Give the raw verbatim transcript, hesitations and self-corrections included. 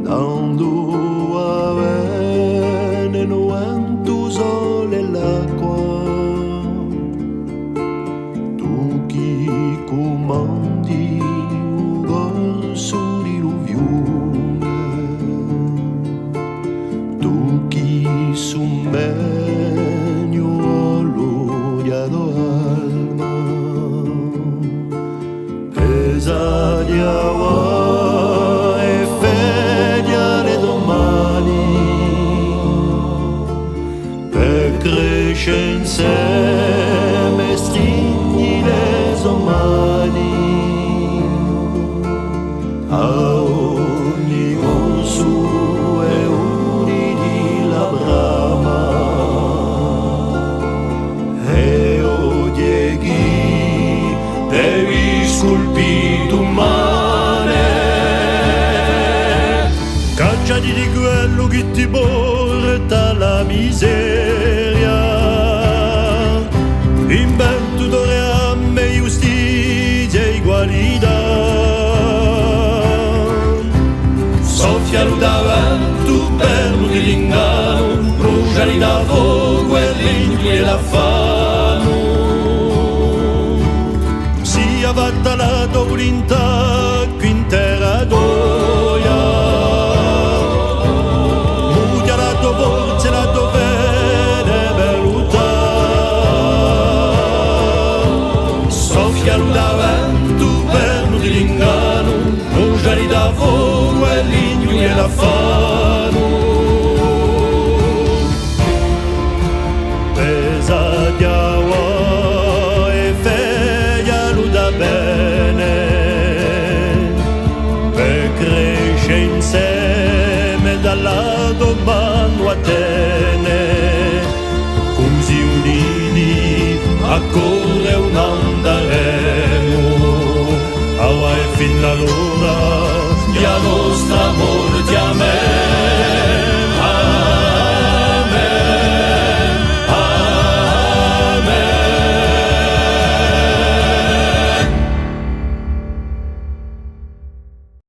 Nandu avvene u ventu, u sole è l'acqua, tù chì cumandi u corsu di lu fiume, tù chì sumeni u collu di a to alma. Pesa di avà è feghja le to mani, per cresce inseme, stringi le so mani, à ogni corsu è uni di la brama. È oghje chì devi sculpì dumane, cacciati di quellu chì ti porta à la miseria, inventu d'ore amme, ghjustizia è egualità. Soffia lu da ventu, perlu di l'ingannu, brusgiali da focu è lignuli d'affannu. Sia fatta la to vulintà quì in terra toia, mughja la to forza è la to fede per luttà. Soffia lu da